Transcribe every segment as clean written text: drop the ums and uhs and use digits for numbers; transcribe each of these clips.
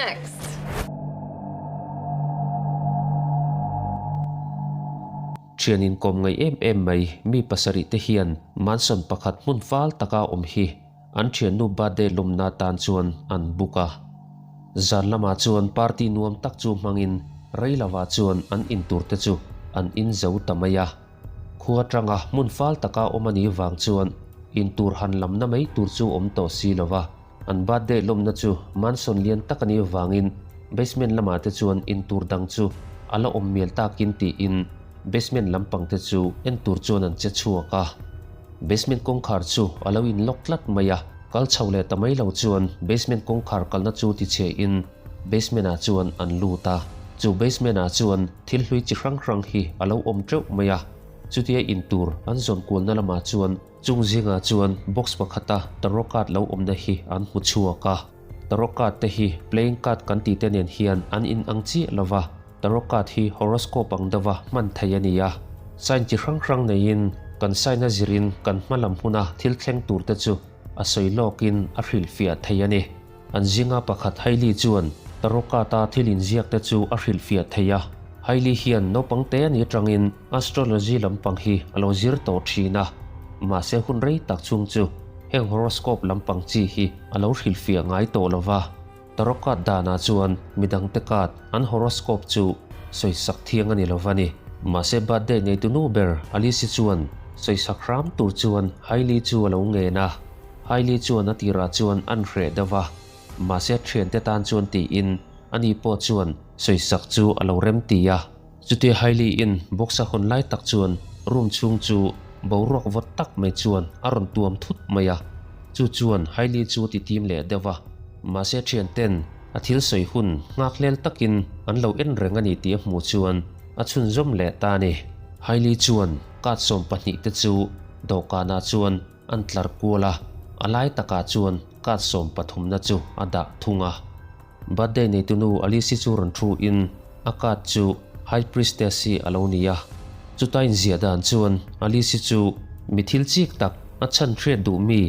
next. Thian inkawm ngaih em em mai mi pasarih te hian mansion pakhat hmun fal taka awm hi an thiannu birthday lawmna tan chuan an book a. Zan lamah chuan party nuam tak chu hmangin rei lovah chuan an intur te chu an in zo ta mai a. Khua atanga hmun fal taka awm a nih vang chuan intur han lamna mai tur chu awm tawh si lo va, an birthday lawmna chu mansion lian tak a nih vangin basement lamah te chuan intur dang chu a la awm mial takin tiin basement lampang te chu en tur chuan an che chhuak a. Basement kawngkhar chu a lo in lock tlat mai a, kal chho leh ta mai lo chuan basement kawngkhar kalna chu ti chhe in Basement ah chuan an lut a, chu basement ah chuan thil hlui chi hrang hrang hi a lo awm teuh mai a, chutia in tur an zawn kualna lamah chuan chung zingah chuan box pakhata tarot card lo awmna hi an hmu chhuak a, tarot card te hi playing card kan tih te nen hian an in ang chiah lo va, tarot card hi horoscope ang deuha hman thei a ni a, sign chi hrang hrang neiin kan sign a zirin kan hma lam hmuna thil thleng tur te chu a sawi lawkin a hrilhfiah thei a ni. An zinga pakhat Hailey chuan tarot card-a thil inziak te chu a hrilhfiah thei a. Hailey hian naupang te a nih atangin astrology lampang hi a lo zir tawh thin a, mahse hun rei tak chhung chu heng horoscope lampang chi hi a lo hrilhfiah ngai tawh lo va. Tarot card danah chuan midangte card an horoscope chu sawisak thiang a ni lo va ni. Mahse birthday neitu nu ber Alice-i chuan sawisak hram tur chuan Hailey chu a lo ngen a. Hailey chuan a tirah chuan an hreh deuh va, mahse a thiante tan chuan tiin ani pawh chuan sawisak chu a lo rem ti a. Chutia Hailey in box a hawn lai tak chuan room chhung chu boruak vawt tak mai chuan a rawn tuam thut mai a, chu chuan Hailey chu a ti tim leh deuh va, mahse thianten a thil sawi hun nghak hlel takin an lo en reng a ni tih a hmuh chuan a chhunzawm leh ta a ni. Hailey chuan card 12 te chu dawhkanah chuan An tlar kual a, a lai takah chuan card 13 na chu a dah thung a. Birthday neitunu Alice-i chu rawn thu in a card chu High Priestess hi a lo ni a. Chuta inziah dan chuan Alice-i chu mi thil chik tak a chhan hriat duh mi,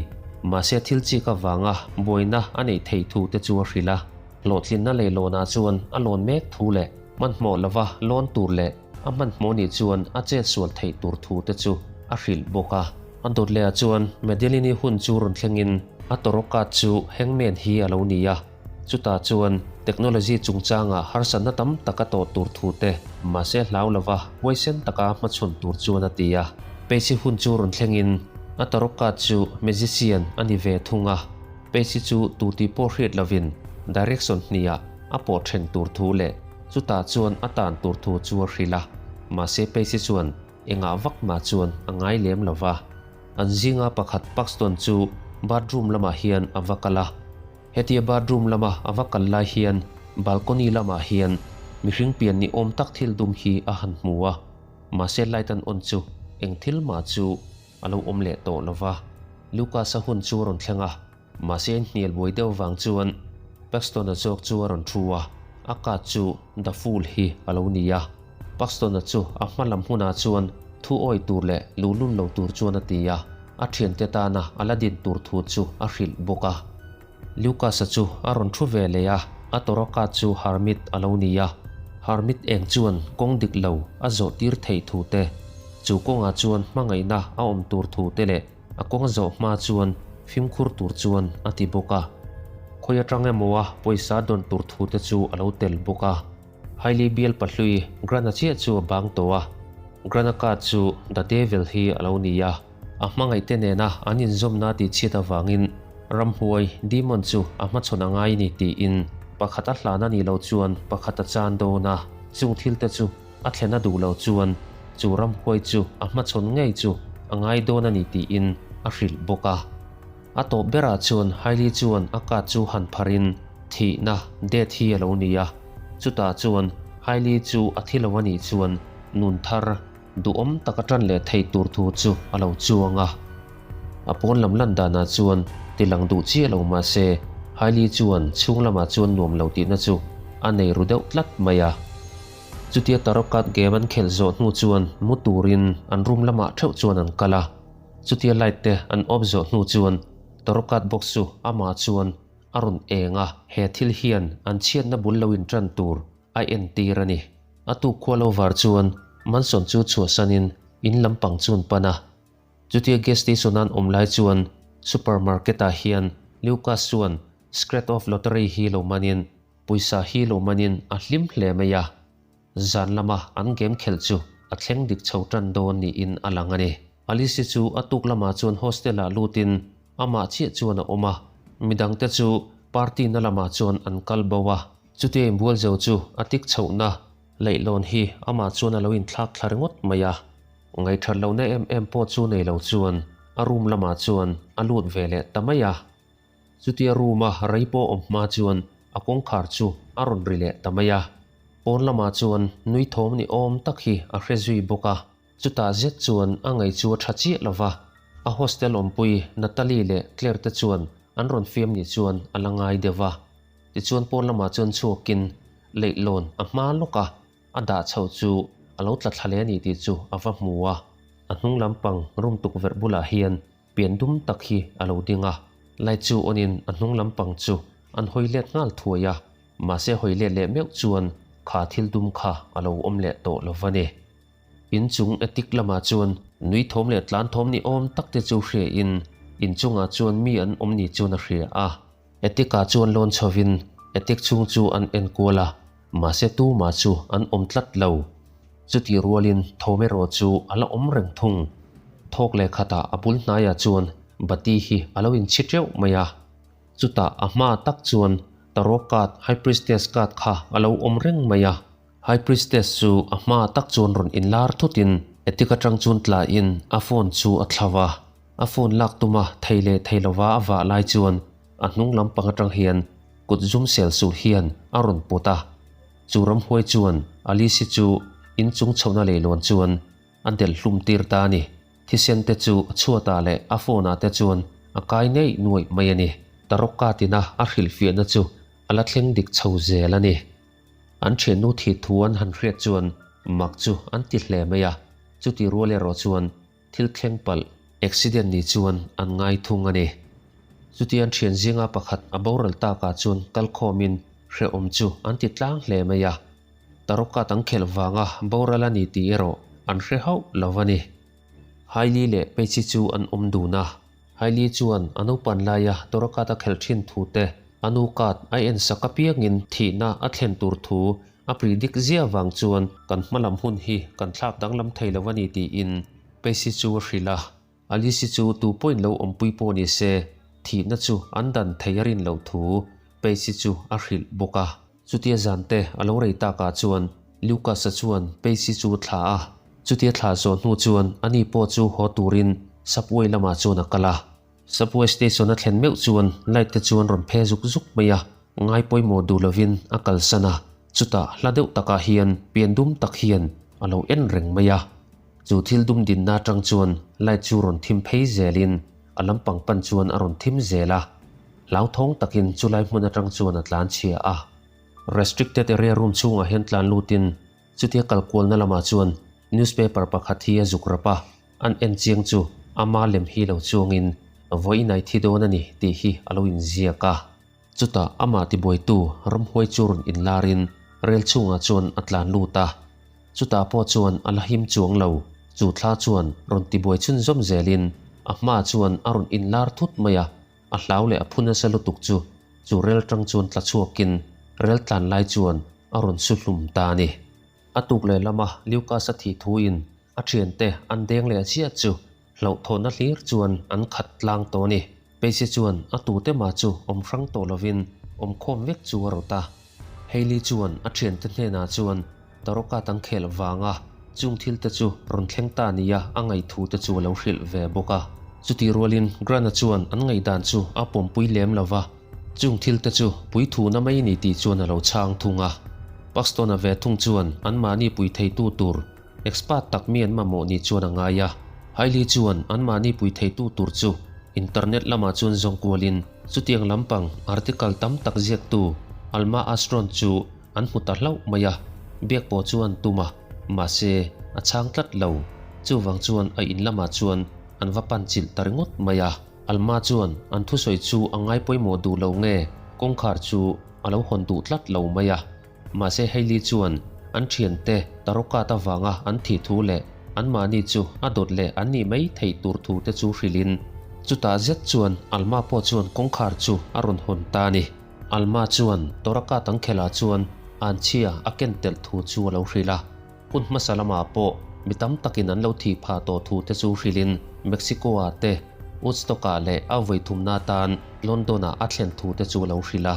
mahse thil chik avanga buaina a neih theih thu te chu a hrilh a. Hlawhtlinna leilawnah chuan a lawn mek thu leh hmanhmawh lova lawn tur leh a hmanhmawh nih chuan a chetsual theih tur thu te chu a hrilh bawk a. A dawt lehah chuan Madeline-i hun chu rawn thlengin a tawrawkat chu Hangman hi a lo ni a, chutah chuan technology chungchangah harsatna tam tak a tawh tur thu te mahse hlau lova huaisen taka hmachhawn tur chuan a ti a. Pace-i hun chu rawn thlengin a tawrawkat chu magician a ni ve thung a, Pace-i chu tu tih pawh hriat lovin direction hnihah a pawh then tur thu leh chutah chuan a tan tur thu chu a hrilh a, mahse Pace-i chuan Engah vak mah chuan a ngai lem lo va. An zinga pakhat Paxton chu bathroom lamah hian a va kal a. Hetia bathroom lama a va kal lai hian balcony lamah hian mihring pian ni awm tak thil dum hi a han hmu a. Mahse light an on chu eng thil mah chu a lo awm leh tawh lo va. Lucas-a hun chu a rawn thleng a. Mahse hnial buai deuh vang chuan Paxton-a zawk chu a rawn thu a, a card chu The Fool hi a lo ni a. Paxton-a chu a hma lam hmunah chuan thu awi tur leh luhlun lo tur chuan a ti a, a thiante tana a la din tur thu chu a hrilh bawk a. Lucas-a chu a rawn thu ve leh a, a tawra card chu Hermit a lo ni a. Hermit eng chuan kawng dik lo a zawh tir theih thu te, chu kawngah chuan hmangaihna a awm tur thu te leh A kawng zawh hma chuan fimkhur tur chuan a ti bawk a. Khawi atang emaw a pawisa dawn tur thu te chu a lo tel bawk a. Hailey bial pahlui Grana chiah chu a bang tawh a. Grana card chu The Devil hi a lo ni a. A hmangaihte nena an inzawmna tih chhiat avangin ramhuai, demon, chu a hmachhawn a ngai ni tiin pakhat a hlan a nih loh chuan pakhat a chan dawn a. Chung thil te chu A thlen a duh lo chuan chu ramhuai chu a hmachhawn ngei chu a ngai dawn a ni tiin a hrilh bawk a. A tawp berah chuan Hailey chuan a card chu han pharin thihna, death, hi a lo ni a. Chutah chuan Hailey chu a thi lo a nih chuan nun thar duhawm tak a tan leh theih tur thu chu a lo chuang a. A pawn lam lan danah chuan ti lang duh chiah lo mah se Hailey chuan chhung lamah chuan nuam lo tihna chu a nei ru deuh tlat mai a. Chutia tarot card game an khelh zawh hnu chuan mu turin an room lamah theuh chuan an kal a. Chutia light te an off zawh hnu chuan tarot card box chu amah chuan a rawn eng a, he thil hian an chhiatna bul lo inṭan tur a entir a ni. A tuk khua lo var chuan Manson chu chhuahsanin in lampang chu an pan a. Chutia gas station an awm lai chuan supermarket ah hian Lucas chuan scratch off lottery hi lo manin pawisa hi lo manin a hlim hle mai a. Zan lama an game khelh chu a thleng dik chho tan dawn niin a lang a ni. Alice-i chu a tuk lamah chuan hostel ah lutin amah chiah chuan a awm a, midangte chu party na lamah chuan an kal bo a. Chutia inbual zo chu a tik chhohna leihlawn hi amah chuan a lo inthlak thla ringawt mai a. Ngaihthat lohna em em pawh chu nei lo chuan a room lamah chuan a lut ve leh ta mai a. Chutia room a rei pawh awm hma chuan a kawngkhar chu a rawn ri leh ta mai a. Pawn lamah chuan nui thawm ni awm tak hi a hre zui bawk a. Chutah zet chuan a ngaih chu a tha chiah lo va, a hostel awmpui Natalie leh Claire te chuan an rawn fiam ni chuan a la ngai deuh va. Tichuan pawn lamah chuan chhuakin leihlawn a hma lawk a, a dah chhoh chu a lo tla thla leh a ni tih chu a va hmu a. A hnung lampang room tukverh bulah hian pian dum tak hi a lo ding a, light chu on in a hnung lampang chu an hawi let nghal thuai a, mahse hawi let leh meuh chuan kha thil dum kha a lo awm leh tawh lo va ni. In chung attic lamah chuan nui thawm leh tlan thawm ni awm tak te chu hria in in chungah chuan mi an awm ni chuan a hria a. Attic ah chuan lawn chho in attic chhung chu an en kual a, mahse tumah chu an awm tlat lo. Chutih rualin thawm erawh chu a la awm reng thung. Thawk leh khatah a bul hnaiah chuan bati hi a lo inchhi teuh mai a. Chutah a hma tak chuan Tarot card, High Priestess card kha a lo awm reng mai a. High Priestess chu a hma tak chuan rawn inlar thutin attic atang chuan tlain a phone chu a thlau a. A phone lak tuma thei leh thei lova a vah lai chuan a hnung lampang atang hian kut zum sel sul hian a rawn put a. Chu ramhuai chuan Alice-i chu inchung chhohna leilawn chuan a delh hlum tir ta a ni. Thisen te chu a chhuatah leh a phone ah te chuan a kai neih nuaih mai a ni. Tarot card ina a hrilhfiahna chu a la thleng dik chho zel a ni. An thiannu thih thu an han hriat chuan mak chu an ti hle mai a, chuti rual erawh chuan thil thleng palh, accident ni chuan an ngai thung a ni. Chuti an thian zinga pakhat a boral takah chuan kalkhawmin hrehawm chu an ti tlang hle mai a, Tarot card an khelh vanga boral a ni tih erawh an hre hauh lo a ni. Hailey leh Paige chu an awm dun a. Hailey chuan a naupan laia Tarot card a khelh thin thu te, a nu card a en sak apiangin thihna a thlen tur thu a predict zia vang chuan kan hmalam hun hi kan thlak danglam thei lo a ni tiin Paige chu a hrilh a. Alice chu tu pawhin lo awmpui pawh ni se, thihna chu an dan thei a rin loh thu Paige chu a hrilh bawk a. Chutia zante a lo rei takah chuan Lucas-a chuan Paige chu a thlah a. Chutia thlah zawh hnu chuan ani pawh chu haw turin subway lamah chuan a kal a. Subway station a thlen meuh chuan light te chuan rawn phe zuk zuk mai a, ngai pawimawh duh lovin a kalsan a. Chutah hla deuh takah hian pian dum tak hian a lo en reng mai a. Chu thil dum dinna atang chuan light chu rawn thim phei zelin a lampang pan chuan a rawn thim zel a. Hlauthawng takin chulai hmun atang chuan a tlan chhia a. Restricted area room chhungah hian tlan lutin chutia kal kualna lamah chuan newspaper pakhat hi a zuk rap a, an en chiang chu ama lem hi lo chuangin vawiinai thi dawn a ni tih hi a lo inziak a. Chutah amah tibuaitu ramhuai chu rawn inlarin rel chhungah chuan a tlan lut a. Chutah pawh chuan a la him chuang lo. Chu thla chuan rawn tibuai chhunzawm zelin a hmaah chuan a rawn inlar thut mai a, a hlau leh a phu nasa lutuk chu chu rel tang chuan tla chhuakin rel tlan lai chuan a rawn su hlum ta a ni. A tuk leh lama Lucas-a thih thuin a thiante an deng leh chiah chu Hlauhthawhna hlir chuan an khat tlang tawh a ni. Pace chuan a tute mah chu awm hrang tawh lovin awm khawm vek chu a rawt a. Hailey chuan a thiante hnenah chuan Tarot card an khelh vanga chung thil te chu rawn thleng ta nia a ngaihthu te chu a lo hrilh ve bawk a. Chutih rualin Grant-a chuan an ngaihdan chu a pawmpui lem lo va, chung thil te chu puithuna mai ni tih chuan a lo chhang thung a. Paxton-a ve thung chuan anmahni pui theitu tur Expert tak mi an mamawh ni chuan a ngai a. Hailey chuan anmahni pui theitu tur chu internet lamah chuan zawng kualin chutiang lampang article tam tak ziaktu Alma Astron chu an hmu ta hlauh mai a. Biak pawh chu an tum a, mahse a chhang tlat lo. Chuvang chuan a in lamah chuan an va pan chilh ta ringawt mai a. Alma chuan an thusawi chu a ngai pawimawh duh lo nge kawngkhar chu a lo hawn duh tlat lo mai a. Mahse Hailey chuan an thiante Tarot-card avanga an thih thu leh anmahni chu a dawt leh an nih mai theih tur thu te chu hrilhin chutah zet chuan Alma pawh chuan kawngkhar chu a rawn hawn ta a ni. Alma chuan Tarot-card an khelh ah chuan anchhia a ken telh thu chu a lo hrilh a. Hun hmasa lamah pawh mi tam takin an lo thih phah tawh thu te chu hrilhin Mexico-ah te, Woodstock-ah leh a vawi thumna atan London-ah a thlen thu te chu a lo hrilh a.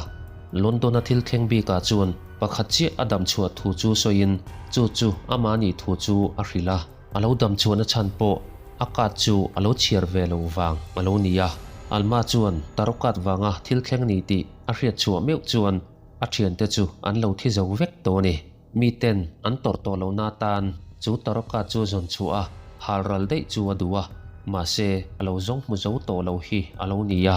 London-a thil thleng bikah chuan pakhat chiah a dam chhuah thu chu sawiin chu chu amah nih thu chu a hrilh a. A lo dam chhuahna chhan pawh a card chu a lo chhiar ve lo vang a lo ni a. Alma chuan tarot card vanga thil thleng ni tih a hriat chhuah meuh chuan a thiante chu an lo thi zo vek tawh a ni. Miten an tawrh tawh lohna atan chu tarot card chu zawn chhuah a, hal ral daih chu a duh a, mahse a lo zawng hmu zo tawh lo hi a lo ni a.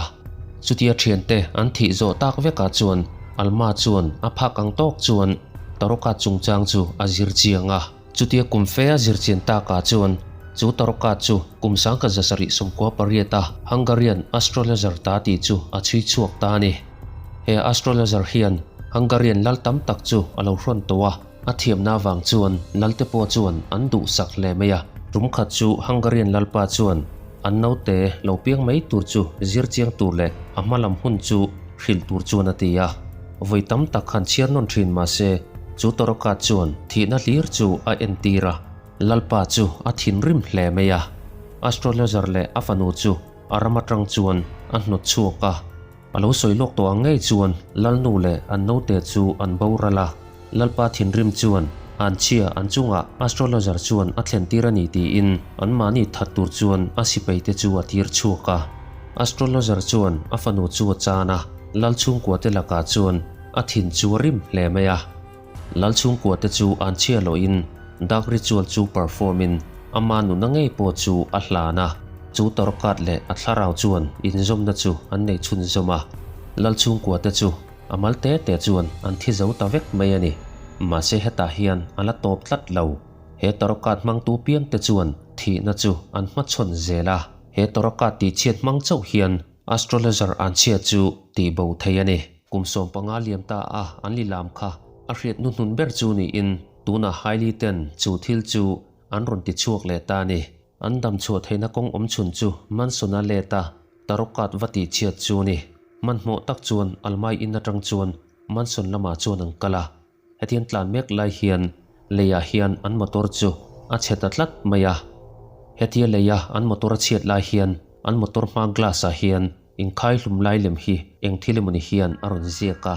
Chutia thiante an thih zawh tak vekah chuan Alma chuan a phak ang tawk chuan tarot card chungchang chu a zir chiang a. Chutia kum fe a zir chian takah chuan chu tarot card chu kum 1798 a Hungarian astrologer ta tih chu a chhui chhuak ta a ni. He astrologer hian Hungarian lal tam tak chu a lo hrawn tawh a, a thiamna avang chuan lalte pawh chuan an duhsak hle mai a. Tum khat chu Hungarian lalpa chuan an naute lo piang mai tur chu zir chiang tur leh a hma lam hun chu hrilh tur chuan a ti a. Vawi tam tak han chhiar nawn thin mah se chu Torokat chuan thihna hlir chu a entir a, lalpa chu a thinrim hle mai a. Astrologer leh a fanu chu a ram atang chuan a hnawt chhuak a. A lo sawi lawk tawh ang ngei chuan Lalnu leh an naute chu an boral a, Lalpa thinrim chuan anchhia an chungah astrologer chuan a thlen tir a ni tiin anmahni that tur chuan a sipaite chu a tir chhuak a. Astrologer chuan a fanu chu a chan a, Lal chhungkuate lakah chuan a thin chu a rim hle mai a. Lal chhungkuate chu anchhia lohin dark ritual chu perform in ama nuna ngei pawh chu a hlan a, chu tarot card leh a thlarau chuan inzawmna chu an nei chhunzawm a, Lal chhungkuate chu a mal te te chuan an thi zo ta vek mai a ni. Mahse hetah hian a la tawp tlat lo. He tarot card hmangtu piangte chuan thihna chu an hmachhawn zel a, he tarot card tihchhiat hmang chauh hian Astrologer anchhia chu tih bo thei a ni. Kum 15 liam ta a an lilam kha a hriat hnuhnun ber chu niin tunah Hailey ten chu thil chu an rawn ti chhuak leh ta a ni. An dam chhuah theihna kawng awm chhun chu Manson-a let a tarot card va tih chhiat chu a ni. Hmanhmawh tak chuan Almai in atang chuan Manson lamah chuan an kal a. Hetiang tlan mek lai hian leiah hian an motor chu a chhe ta tlat mai a. Hetia leia an motor a chhiat lai hian an motor hma glass ah hian inkhai hlum lai lem hi eng thil emawni hian a rawn ziak a.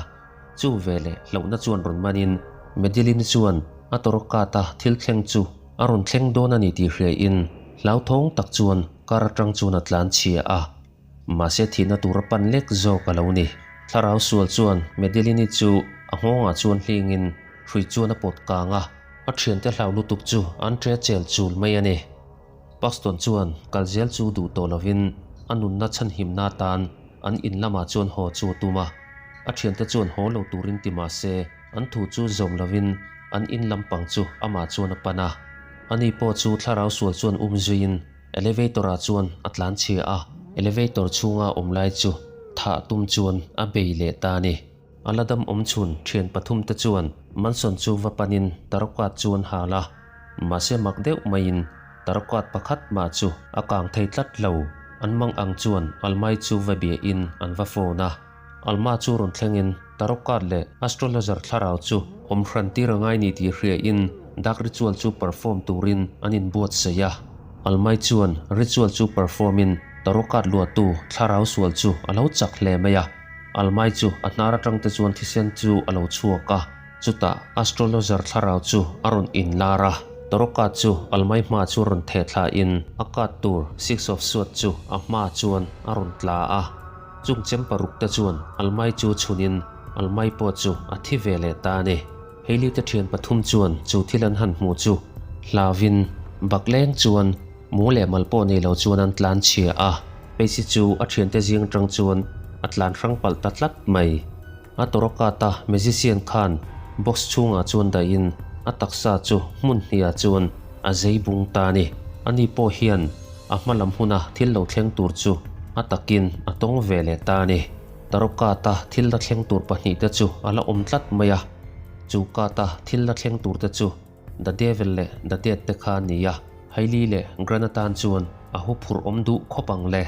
Chu veleh hlauhna chuan rawn manin Madeline chuan a tawrh kat a thil thleng chu a rawn thleng dawn a ni tih hriain hlauthawng tak chuan car atang chuan a tlan chhia a. Mahse thihna tur a pan lek zawk a lo ni. Thlarau sual chuan Madeline-i chu a nghawngah chuan hlingin hrui chuan a pawt kang a, a thiante hlau lutuk chu an ṭe chel chul mai a ni. Paxton chuan kal zel chu duh tawh lovin a nunna chhanhimna atan an in lamah chuan haw chu a tum a. A thiante chuan haw lo turin ti mah se an thu chu zawm lovin an in lampang chu amah chuan a pan a. Ani pawh chu thlarau sual chuan um zuiin Elevator ah chuan a tlan chhia a, elevator chhunga awm lai chu thah tum chuan a bei leh ta a ni. A la dam awm chhun thian pathum te chuan Manson chu va panin tarot card chu an hal a, mahse mak deuh maiin tarot card pakhat mah chu a kang thei tlat lo. An mang ang chuan Almai chu va biahin an va phone a. Alma chu rawn thlengin tarot card leh astrologer thlarau chu awm hran tir a ngai ni tih hriain dark ritual chu perform turin an inbuatsaih a. Almai chuan ritual chu perform in tarot card luahtu thlarau sual chu a lo chak hle mai a. Almai chu a hnar atang te chuan thisen chu a lo chhuak a, chutah astrologer thlarau chu a rawn inlar a. Tarot card chu Almai hma chu rawn theh thla in a card tur six of swords chu a hma chuan a rawn tla a. Chung chem paruk te chuan Almai chu chhunin Almai pawh chu a thi ve leh ta a ni. Hailey te thian pathum chuan chu thil an han hmuh chu hlauvin bakleng chuan mu leh mal pawh nei lo chuan an tlan chhia a. Pacy chu a thiante zing atang chuan a tlan hrang palh ta tlat mai. A tawrokata magician khan box chhungah chuan dahin a taksa chu hmun hniah chuan a zei bung ta a ni. Ani pawh hian a hma lam huna thil lo thleng tur chu. A takin a tawng ve leh ta a ni. Tarot card-a thil la thleng tur pahnihte chu a la awm tlat mai a. Chu card-a thil la thleng turte chu The Devil leh The Dead te kha a ni a. Hailey leh Grant atan chuan a huphurh awm duh khawp ang le.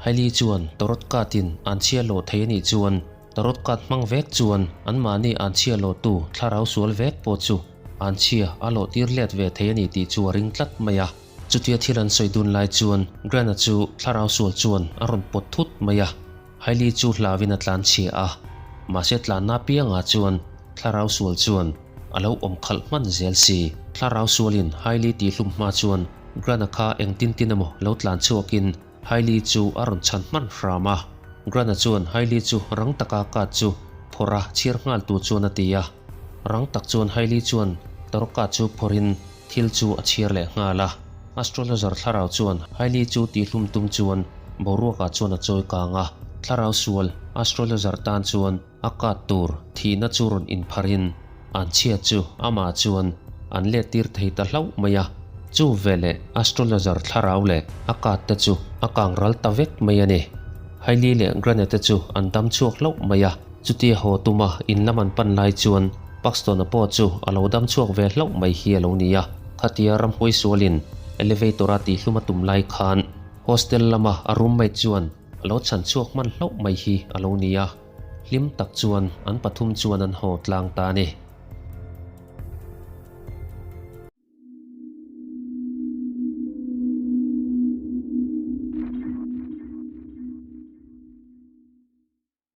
Hailey chuan tarot card-in an chhia lawh thei a nih chuan tarot card hmang vek chuan anmahni an chhia lawhtu thlarau sual vek pawh chu an chhia a lawh tir let ve thei a ni tih chu a ring tlat mai a. Chutia thil an sawi dun lai chuan Grant-a chu thlarau sual chuan a rawn pawt thut mai a, Hailey chu hlauin a tlan chhia a, mahse tlanna piangah chuan thlarau sual chuan a lo awm khalh hman zel si. Thlarau sualin Hailey tihhlum hma chuan Grant-a kha engtin tin emaw lo tlan chhuakin Hailey chu a rawn chhan hman hram a. Grant-a chuan Hailey chu rang taka card chu phawrh a chhiar nghal tur chuan a ti a. Rang tak chuan Hailey chuan tarot card chu phawrhin thil chu a chhiar leh nghal a. Astrologer thlarau chuan Hailey chu tihhlum tum chuan boruakah chuan a chawi kang a. Thlarau sual astrologer tan chuan A kat tur thihna chu rawn inpharin an chhia chu amah chuan an let tir thei ta hlauh mai a. Chu veleh astrologer thlarau leh a kat te chu a kang ral ta vek mai a ni. Hailey leh Granite te chu an dam chhuak hlauh mai a. Chutia haw tuma in lam an pan lai chuan Paxton-a pawh chu a lo dam chhuak ve hlauh mai hi a lo ni a. Khatia ramhuai sualin elevator-a tihhlum a tum lai khan hostel lama a roommate chuan a lo chhan chhuak hman hlauh mai hi a lo ni a. Hlim tak chuan an pathum chuan an haw tlang ta a ni.